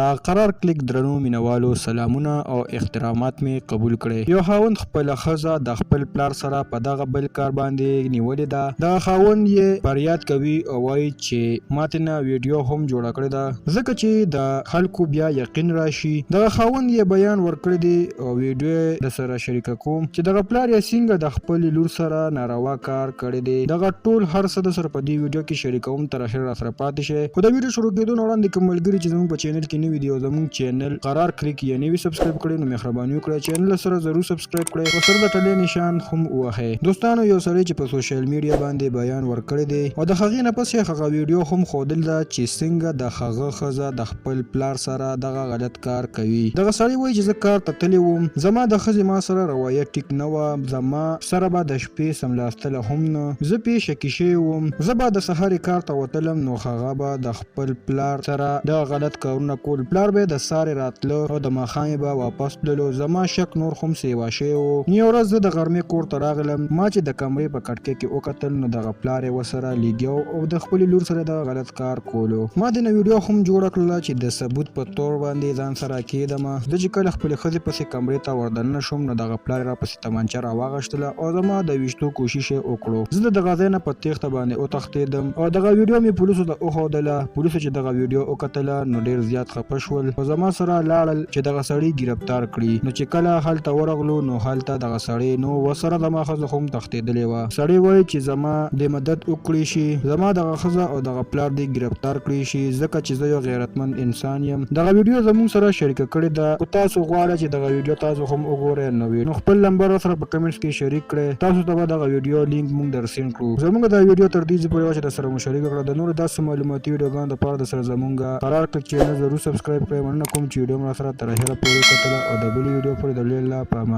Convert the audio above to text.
د قرار کلیک درنو مینوالو سلامونه او احترامات می قبول کړی. یو خاوند خپله ښځه د خپل پلار سره په دغه بل کار باندی نیولی ده. دغه خاوند یی فریاد کوی او وایی چی ما ترینه ویډیو هم جوړه کړی ده ځکه چی د خلکو بیا یقین راشی. دغه خاوند یی بیان ورکړی دی او ویډیو یی درسره شریکه کوم چی دغه پلار یی څنګه د خپلی لور سره ناروا کار کړی دی. دغه ټول هر څه درسره په دی ویډیو کی شریکوم تر اخره راسره پاتې شئ. خو د ویډیو شروع کیدو نه وړاندې کوم ملګري چې زموږ په چینل کې نوي دي او زموږ چینل قرار کلیک یې نه وي سبسکرایب کړی نو مهرباني وکړئ چینل سره ضرور سبسکرایب کړئ او سره د ټلې نشان هم ووهئ. دوستانو یو سړی چې په سوشل میډیا باندې بیان ورکړی دی او د هغې نه پس یې هغه ویډیو هم ښودل ده چې څنګه د هغه ښځه د خپل پلار سره دغه غلط کار کوي. دغه سړی وایي چې زه کار ته تللی وم زما د ښځې ما سره رویه ټیک نه وه زما سره به د شپې څملاستله هم نه، زه پې شکي شوی وم، زه به د سهارې کار ته وتلم نو هغه به د خپل پلار سره دغه غلط کارونه کول، پلار به یې د سارې راتله او د ماښامې به واپس تللو، زما شک نور هم سیوا شوی و، نو یوه ورځ زه د غرمې کور ته راغلم، ما چې د کمرې په کړکۍ کې وکتل نو دغه پلار یې ورسره لیګیا و او د خپلې لور سره یې دغه غلط کار کولو، ما دنه ویډیو هم جوړه کړله چې د ثبوت په طور باندې ځان سره کیدم، زه چې کله خپلې ښځې پسې کمرې ته وردننه شوم نو دغه پلار یې راپسې تمانچه راواغشتله او زما د ویشتو کوشش یې وکړو. زه د دغه ځای نه په تیښته باندې وتښتیدم او دغه ویډیو مې پولیسو ته وښودله. پولیسو چې دغه ویډیو وکتله نو ډیر زیات خپه شول او زما سره لاړل چې دغه سړی ګرفتار کړي. نو چې کله هلته ورغلو نو هلته دغه سړی نو ورسره زما ښځه هم تښتیدلې وه. سړی وایي چې زما دې مدد وکړی شي. زما دغه ښځه او دغه پلار دې ګرفتار کړی شي ځکه چې زه یو غیرتمند انسان یم. دغه ویډیو زموږ سره شریکه کړې ده. که تاسو غواړئ چې دغه ویډیو تاسو هم وګورئ نو نو خپل لمبر راسره په کمنټس کې شریک کړئ تاسو ته به دغه ویډیو لینک موږ در سینډ کړو. زموږ دا ویډیو تر دې ځای پورې وه چې درسره مو شریکه کړه. د نورو داسې معلوماتي ویډیوګانو لپاره درسره زموږ قرار کلیک چینل ضرور سبسکرایب کړئ. مننه کوم چې ویډیو مو راسره تر اخره پورې وکتله او د بلې ویډیو پورې د لوی الله په امان.